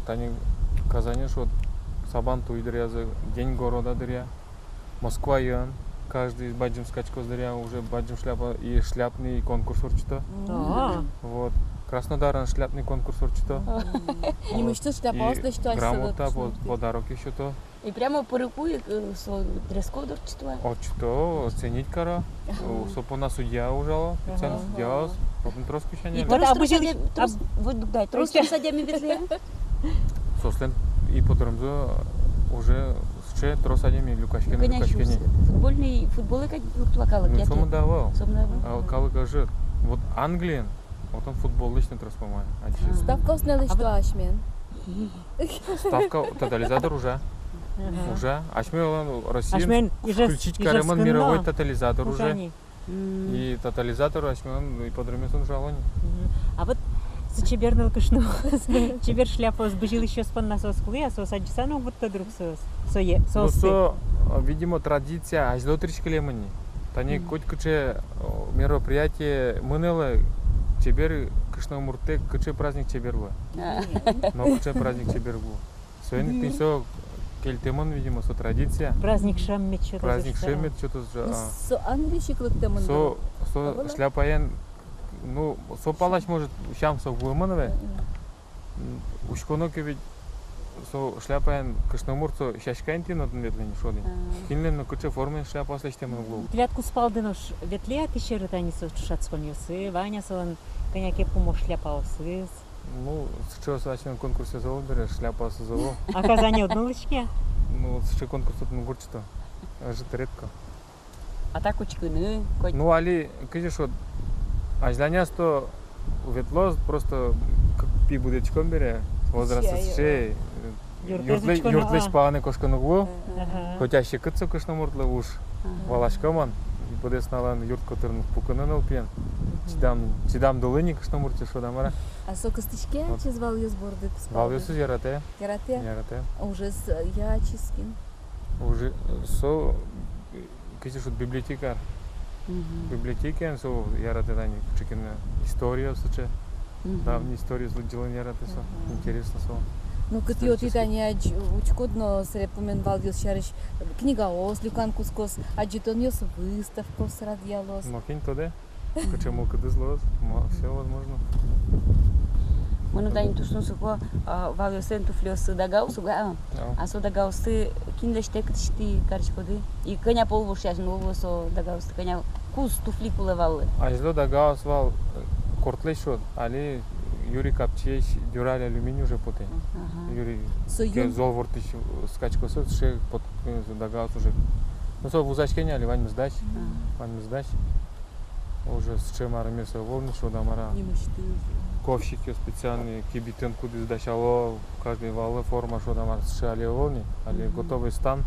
тани Казаньын, шуод, Сабантуй дыръязы, День города дыръя. Москваын каждый бадӟым скачкаос дыръя уже бадӟым шляпа и шляпный конкурс ортчыто. Мгм. А. Вот. Краснодарын шляпный конкурс ортчыто. Мгм. Вот. Нимысьтыз шляпаос лэсьто асьсэлы. И грамота, по-, подарок ещё то. И прямо пырыку ик, э, со дресс-код ортчыто-а? Ортчыто, оценить каро. Ага. Э, со понна судья ужало, специально судьяос. Ага. Отын трос куяно. И трос, а трос бызьылӥ-, адями, трос, а, вот, да, трос, трос адями ветлэ. Соослэн ипподромзы уже сыӵе трос адями люкаське но, люкаське но. Футбольный, футболэ кадь лыктыло калык. Ну, яке сомында ӧвӧл. Сомында ӧвӧл. А калык ӧжыт. Вот Англиын, отын футболлэсь но трос, по-моему, адӟиське. А. Ставкаос но лэсьто асьмелэн. Ставка, тотализатор ужа. Ага. Ужа. Асьмелэн Россиын включить каремын мировой тотализатор уже. Ужа ни. Мгм. И тотализатор асьмелэн ипподромъёсын ужало ни. Мгм. А вот со чебер нылкышноос, чебер шляпаос, бызьылӥсьёс понна соос кулэ-а, соос адӟыса но уг вутто дыр ук соос, сое, соосты? Ну, со, видимо, традиция азьло дырысь кылемын ни. Тани котькыӵе, о, мероприятие мынэ луэ, чебер кышномурттэк кыӵе праздник чебер луэ. А. Но кыӵе праздник чебер луэ. Соин ик тӥни со кельтэмын, видимо, со традиция. Праздник шӧм мед сётоз. Праздник шӧм мед сётоз, а. Ну, со Англиысь ик лыктэмын. Со, со шляпаен, ну, со палась, может, сям со вуэмын ве. Мгм. М, учконо ке ведь, со шляпаен кышномурт со сяськаен тӥни отын ветлэ ни, шуод ини. А. Кинлэн но кыӵе формаен шляпаос лэсьтэмын уг лу. Тӥляд кузпалды нош ветлэ-а тӥ сьӧры тани со ӵошатсконъёсы, вань-а солэн кӧня ке пумо шляпаосыз? Ну, сыӵеос асьмелэн конкурсъёсыз ӧвӧл дыр, шляпаосыз ӧвӧл. А Казаньын одно лэсьтӥське? Ну, сыӵе конкурс отын уг ортчыто. Ӧжыт, редко. А так учкыны коть. Ну, али, кызьы шуод, азьланяз-то ветло, просто к-, пи будэтӥськом бере, возраст сыӵе, э, юртлэсь, юртлэсь палэнэ кошкыны уг лу. Ага. Хотя секыт со кышномуртлы уж. Ага. Валасько мон, Быдэс нуналэн юрт котырын пукыны нылпиен. Мгм. Чидам, чидамдылы ни кышномуртъёс, шуод-а, мар-а. А со кыстӥське-а ачиз валъёс борды куспалды? Валъёсыз яратэ. Яратэ? Яратэ. Ужез, э, я ачиз кин? Ужез, э, со, э, кызьы шуод, библиотекарь. Мгм. Библиотекаын со яратэ, тани кыӵе ке но история сыӵе. Мгм. Давний история лыдӟылыны яратэ со. Мгм. Интересно со. Ну, кытӥ-отӥ тани адӟ-, учкод но, собере пумен валъёс сярысь книгаос люкан кутскоз, адӟытонъёс, выставкаос радъялоз. Нокин тодэ, кыӵе мылкыдыз луоз, мо-, всё возможно. Мыным тани туж тунсыко, а, валъёслэн туфлиоссы дагаос уг-а, а? Ау. А со дагаосты кин лэсьтэ, кытысь тӥ кариськоды? И кӧня пол вошъяз, ну, со дагаосты, кӧня куз туфли кулэ валлы? Азьло дагаос вал, э, кортлэсь, шуод, али юри капчиесь дюраль алюминий уже потэ. Ага. Юри. Со ке юн- зол ворттӥсь, э, скачкаосы, сыӵе пот-, э, дагаос уже. Ну, со вузаське ни али, ваньмыз дась. Ага. Ваньмыз дась. Уже сыӵе марымез ӧвӧл ни, шуод-а, мар-а. Нимысьтыз. Ковщикъёс специальный, кибитын кудӥз дасяло, каждый валлы форма, шуод-а, мар-а, сыӵе али ӧвӧл ни, али. Мгм. Готовый стан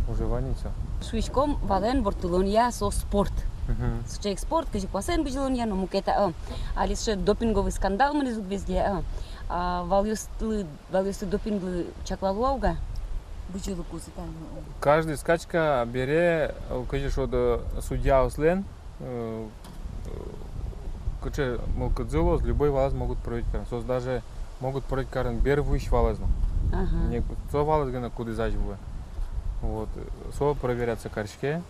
уже вань ини со. Шуиськом, валэн ворттылонъя со спорт. Мгм. Сыӵе ик спорт, кызьы куасэн бызьылонъя но мукет-а, э. Али сыӵе допинговый скандал мынӥз ук везде, э. А валъёслы, валъёсты допинглы чаклало-а, уг-а? Бызьылыкузы тани. Каждый скачка бере, э, кызьы шуод, судьяослэн, э, э, кыӵе мылкыдзы луоз, любой валэз могут проверить карыны. Соос даже могут проверить карыны бер вуись валэз но. Ага. Не со валэз гинэ, кудӥз азьвылэ. Вот, э, со проверяться кариське.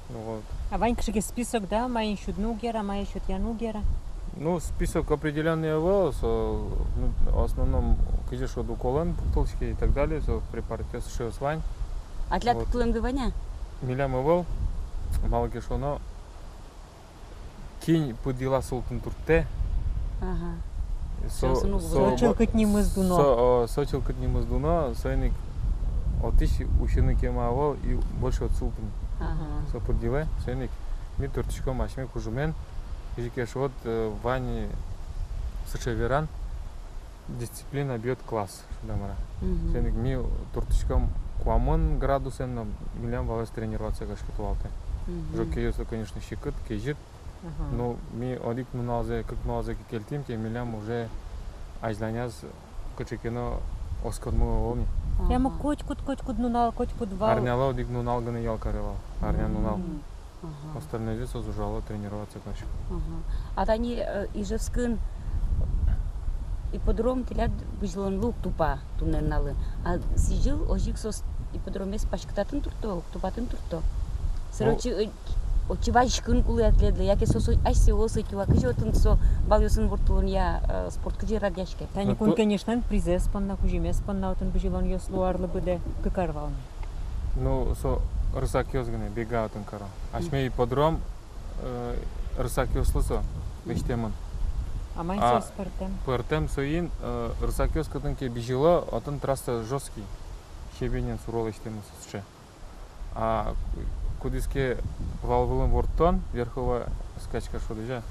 Вот. А вань кыӵе ке список, да, маин сюдны уг яра, маин сётъяны уг яра? Ну, список определённый ӧвӧл, со, ну, в основном, кызьы шуод, уколэн пуктылӥське и так далее, со препаратъёс, сыӵеос вань. А тӥляд, вот, пуктылэмды вань-а? Милям ӧвӧл, малы ке шуоно, кин пыд йылаз султыны турттэ. Ага. Со, со, со, со чылкыт нимыз дуно. Со, о, со чылкыт нимыз дуно, соин ик отысь усьыны кема ӧвӧл и больше уд султы ни. Ага. Со пыд йылэ, соин ик ми турттӥськом асьме кужымен, кызьы ке шуод, э, вань сыӵе веран: дисциплина бьёт класс, шуод-а, мар-а. Мгм. Соин ик ми турттӥськом куамын градусэн но милям валэз тренироваться кариське туалты. Мгм. Жокейёслы, конечно, секыт, кезьыт. Ага. Ну, ми одӥг нуналзэ, кык нуналзэ ке кельтӥм ке, милям уже азьланяз кыӵе ке но осконмы ӧвӧл ни. Ага. Прямо котькуд, котькуд нунал, котькуд вал. Арнялы одӥг нунал гинэ ял каре вал. Арня нунал. Мгм. Ага. Остальнойзэ соос ужало, тренироваться карисько. Ага. А тани, э, Ижевскын ипподром тӥляд бызьылонлы уг тупа туннэ нуналлы. А сӥзьыл озьы ик соос ипподромез паськытатыны туртто, уг тупатыны туртто. Сыӵе, ну, отчы, э, отчы вазиськыны кулэ-а тӥледлы, яке соос асьсэос ӧтё-а, кызьы отын со валъёсын ворттылонъя, э, спорт кызьы радъяське? Тани, ну, кун ке, конечно, призэз понна, кузьымез понна отын бызьылонъёс луо арлы быдэ, кык ар вал ни. Ну, со рысакъёс гинэ бега отын каро. Мгм. Асьме ипподром, э, рысакъёслы со лэсьтэмын. А маин соос пӧртэм? Пӧртэм соин, э, рысакъёс кытын ке бызьыло, отын трасса жёсткий, щебенен суро лэсьтэмын со сыӵе. А кудӥз ке вал вылын ворттон, верховая скачка шуод-а,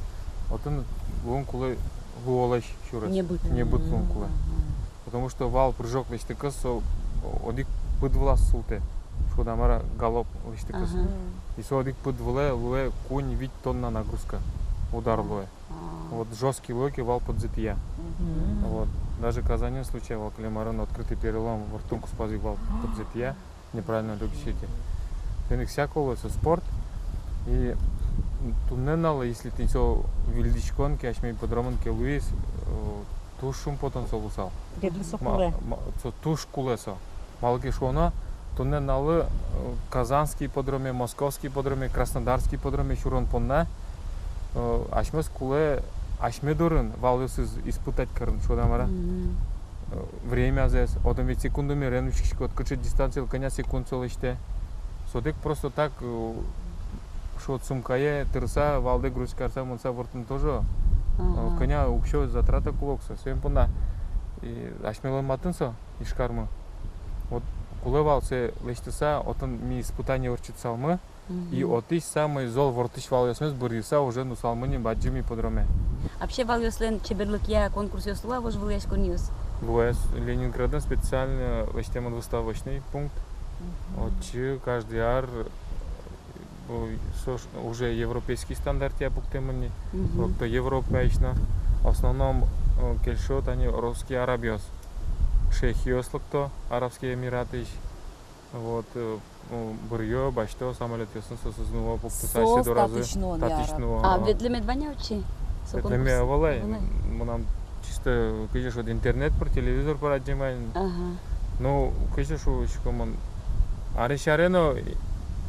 отын луыны кулэ луолэсь сюрес. Небыт. Небыт луыны кулэ. Мгм. Потому что вал прыжок лэсьтыкыз, со одӥг пыд вылаз султэ, шуод-а, мар-а, галоп лэсьтыкыз. Ага. И со одӥг пыд вылэ луэ куинь-вить тонна нагрузка, удар луэ. А. Вот жёсткий луэ ке, вал пыдзэ тӥя. Мгм. Вот. Даже Казаньын случай вал, кылем арын открытый перелом, ворттон куспаз ик вал пыдзэ тӥя. Неправильно лёгиське ке. Соин ик всяко луэ со спорт. И туннэ нуналлы, если тӥни со выльдӥськон ке, асьме ипподромын ке луиз, э, туж шумпотон со луысал. Тӥледлы со кулэ. Ма-, ма-, со туж кулэ со. Малы ке шуоно, туннэ нуналлы, э, Казанский ипподроме, Московский ипподроме, Краснодарский ипподроме сюрон понна, э, асьмеос кулэ асьме дорын валъёсыз испытать карыны, шуод-а, мар-а. Мгм. Э, времязэс, отын ведь секундомерен учкиськод, кыӵе дистанциялы кӧня секунд со лэсьтэ. Сотэк просто так, э, шуод, сумкае тырыса, валдэ грузить карыса мыныса ворттыны тоже, э, ага, кӧня уксё затрата кулэ ук со. Соин понна и асьмелэн матын со, Ижкармы. Вот кулэ вал сое лэсьтыса, отын ми испытание ортчытысалмы, и отысь самой зол ворттӥсь валъёсмес быръыса уже нуысалмы ни бадӟым ипподроме. Вообще валъёслэн чеберлыкъя конкурсъёс луо-а, вожвылъяськонъёс? Луэ. Ленинградын специально лэсьтэмын выставочный пункт. Мгм. Отчы каждый ар О, со ш-, уже европейский стандартъя пуктэмын ни. Мгм. Лыкто Европаысь но. В основном, э, кельшо тани русский арабъёс. Шейхъёс лыкто Арабский Эмиратысь. Вот, э, ну, быръё, басьто самолётъёсын, соосыз нуо, пуктыса асьсэ доразы. Соос татысь нуо, татысь нуо. А, а ветлэмед вань-а отчы? Ветлэме ӧвӧл ай. Ӧвӧл ай. Мынам чисто, кызьы шуод, интернет пыр, телевизор пыр адӟем ай. Ага. Ну, кызьы шуисько мон, арысь аре но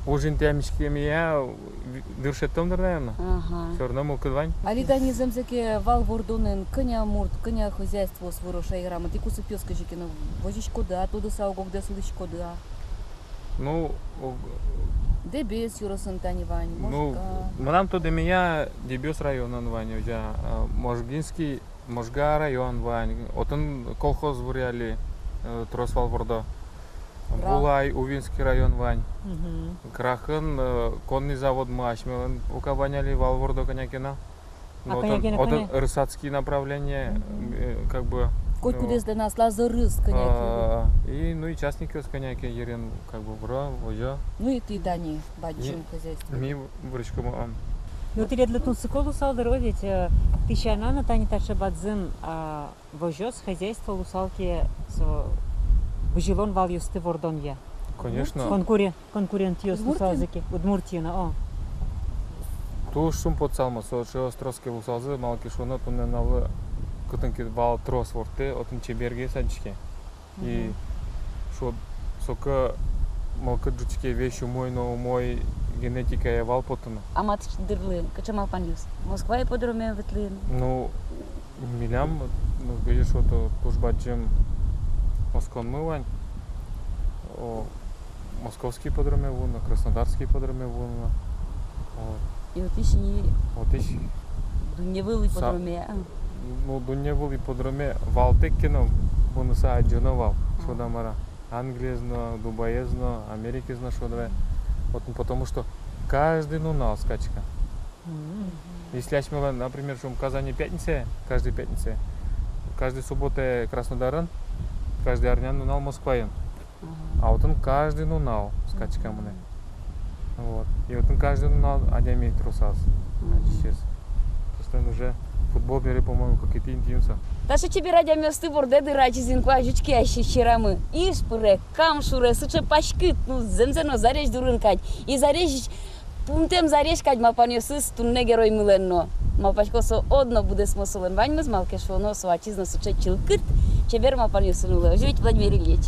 уж интыямиськемея, ви-, дыр шедьтом дыр, наверно. Ага. Всё равно мылкыд вань. Али тани зэмзэ ке вал вордонэн кӧня мурт, кӧня хозяйствоос выро шаерамы, тӥ кусыпъёс кызьы ке но возиськоды-а, тодыса ог-огдэс улӥськоды-а? Ну, ог- Дэбес ёросын тани вань, ну, Можга. Мынам тодэмея Дэбес районын вань, озьы, а, Можгинский, Можга район вань, отын колхоз выре али, э, трос вал вордо. Грах. Булай, Увинский район вань. Мгм. Грахын, э, конный заводмы асьмелэн пока вань али, вал вордо кӧня ке но. А, ну, кӧня ке но, отын, отын кӧня? Рысацкий направление, мгм, э, как бы, котькудӥзлэн аслаз ӧрыз кӧня ке. А, и, ну, и частникъёс кӧня ке йырин, как бы, выро, возё. Ну, и тӥ тани бадӟым хозяйство. Ми выриськом, а. Ну, тӥледлы тунсыко луысал дыр, о, ведь, э, тӥ сяна но тани таӵе бадӟым, а, возёс хозяйство луысал ке, со бызьылон валъёсты вордонъя. Конечно. Конкуре-, конкурентъёс луысалзы ке. Удмуртиын? Удмуртиын, о. Туж шумпотысал мон, со сыӵеос трос ке луысалзы, малы ке шуоно, туннэ нуналлы кытын ке вал трос вордтэ, отын чебергес адӟиське. И, мгм, шуод, соку мылкыд ӝутске весь умой но умой генетикая вал потыны. А матысь дырлы кыӵе малпанъёс? Москва ипподроме ветлыны? Ну, милям, ну, кызьы шуод, туж бадӟым осконмы вань. О, Московский ипподроме вуыны, Краснодарский ипподроме вуыны. Вот. И отысь ини. Отысь. Дунне выл ипподроме, а? Ну, дунне выл ипподроме валтэк ке но мыныса адӟоно вал, а, шуод-а, мар-а. Англиез но, Дубаез но, Америкаез но, шуод-а. Вот, ну, потому что каждый нунал скачка. Мгм. Если асьмелэн, например, шуом, Казане пятницае, каждый пятницае, каждый субботае Краснодарын, каждый арнянунал Москваын. Ага. А отын каждый нунал скачка мынэ. Вот. И отын каждый нунал адями тросаз. Мгм. Адӟисез. Просто уже футбол бере, по-моему, кыкетӥ интыын со. Таӵе чебер адямиосты вордэ дыр, ачиз инкуазь учке ассэ сьӧрамы. Иж пыре, Кам шуре, сыӵе паськыт, ну, зэмзэ но, зарезь дурын кадь. И зарезь, пумтэм зарезь кадь малпанъёсыз туннэ героймылэн но. Малпасько, со одно быдэсмоз солэн ваньмыз, малы ке шуоно, со ачиз но сыӵе чылкыт, чебер малпанъёсын улэ. Озьы ведь, Владимир Ильич?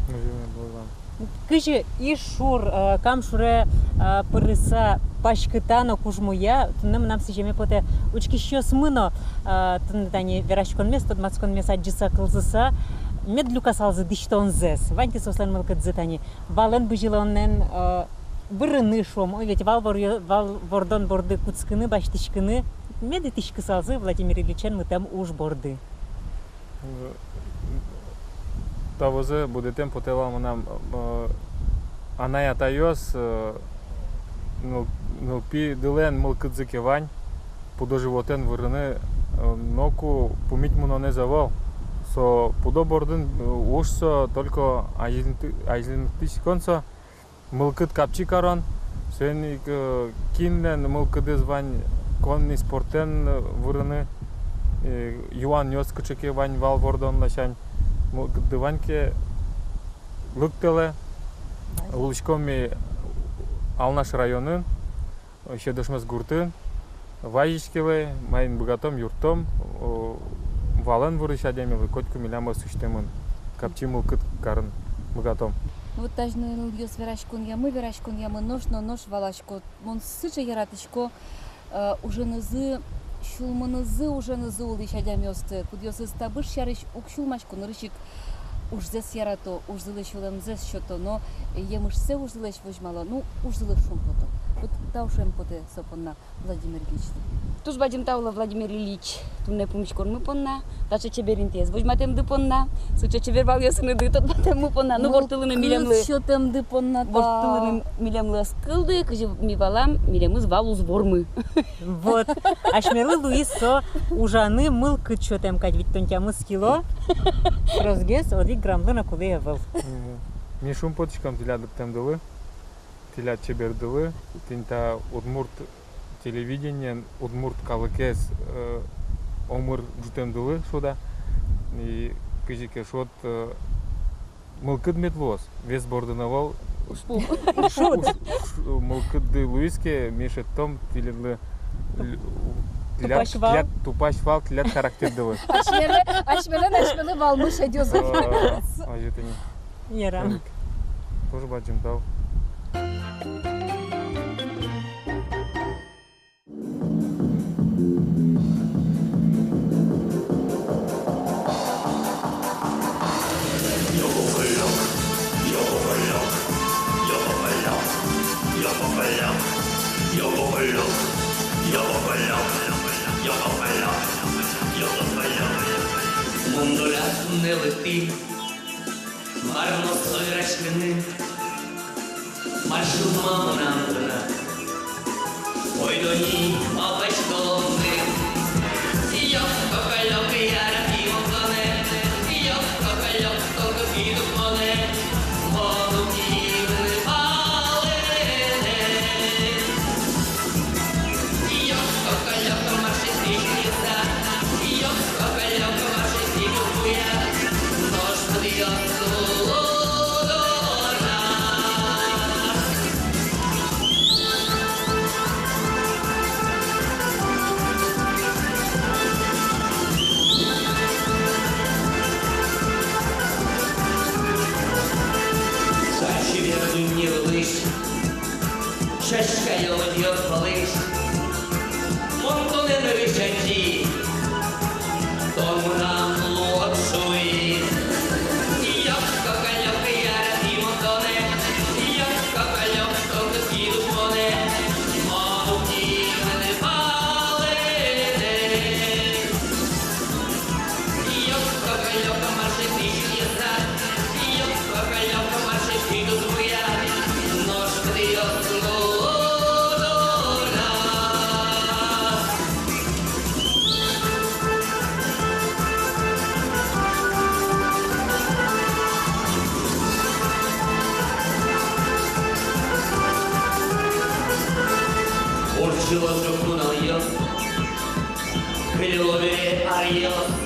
Озьы, Владимир. Кызьы Иж шур, э, Кам шуре, э, пырыса паськыта но кужмоя, туннэ мынам сӥземе потэ учкисьёсмы но, э, туннэ тани вераськонмес, тодматсконмес адӟыса, кылзыса, мед люкасалзы дӥсьтонзэс. Вань ке соослэн мылкыдзы тани валэн бызьылонэн, э, бырыны, шуом, ой, ведь вал ворё-, вал вордон борды кутскыны, басьтӥськыны, мед итӥськысалзы Владимир Ильичен мытэм уж борды. Та возэ будэтэм потэ вал мынам, э, анай-атайёс, э, ныл-, нылпидылэн мылкыдзы ке вань, пудо-животэн вырыны, э, ноку пумит мынонэз ӧвӧл. Со пудо бордын, э, уж со только азинты-, азинтӥськон со, мылкыд капчи карон, соин ик, э, кинлэн мылкыдыз вань конный спортэн, э, вырыны, э, юанъёс кыӵе ке вань вал вордон ласянь, мылкыдды вань ке, лыктэлэ. Улӥськом ми Алнаш районын, Сьӧдошмес гуртын. Вазиськелэ, маин быгатом, юрттом, о, валэн вырись адямилы котьку милям ӧс усьтэмын, капчи мылкыд карын быгатом. Вот тазьы но нылъёс вераськонъямы, вераськонъямы, нош но нош валасько. Мон сыӵе яратӥсько, э, уженызы, сюлмынызы, уженызы улӥсь адямиосты, кудъёсыз табыш сярысь уг сюлмасько, нырысь ик ужзэс ярато, ужзылы сюлэмзэс сёто но, э, емышсэ ужзылэсь возьмало, ну, ужзылы шумпото. Вот тау шуэм потэ со понна Владимир Ильичлы. Туж бадӟым тау луэ, Владимир Ильич, туннэ пумиськонмы понна, таӵе чебер интыез возьматэмды понна, сыӵе чебер валъёсыныды тодматэммы понна, ну, ворттылыны милемлы. Мылкыд сётэмды понна тау. Ворттылыны милемлы ӧз кылды, кызьы ми валам, милемыз вал уз вормы. Вот. Асьмелы луиз со ужаны мылкыд сётэм кадь, витьтон тямыс кило. Тросгес одӥг граммлы но кулэ ӧвӧл. Ми шумпотӥськом тӥляд лыктэмдылы. Тӥляд чебердылы, тӥни та удмурт телевидениен удмурт калыкез, э, омыр ӝутэмдылы шуод-а. И кызьы ке шуод, э, мылкыд мед луоз, вес бордын ӧвӧл. Ужпум. Уж-, уж-, мылкыдды луиз ке, ми шедьтом тӥледлы ль-, тӥляд, тупась вал. Тӥляд тупась вал, тӥляд характердылы. Асьмелы, асьмелы, асьмелы валмы шедёзы. Э, озьы тӥни. Ярам. Туж бадӟым тау. Мон доляз туннэ лыктӥ. Мар но со вераськыны, мар шуыны мынам тынад. Ойдо ни малпаськыломы. Ёк-коколёк, яратӥ мон тонэ. Ёк-коколёк, только кидык монэ. Мон уг киыны палэнэ. Сыӵе чебер дунне вылысь. Сяська йылолъёс пӧлысь мон тонэ нырысь адӟи. Тон мынам луод шуи. Ёк-коколёк, яратӥ мон тонэ. Ёк-коколёк, только кидык монэ. Мон уг киыны палэнэ. Ортчыло ӝог нуналъёс. Кылло бере аръёс.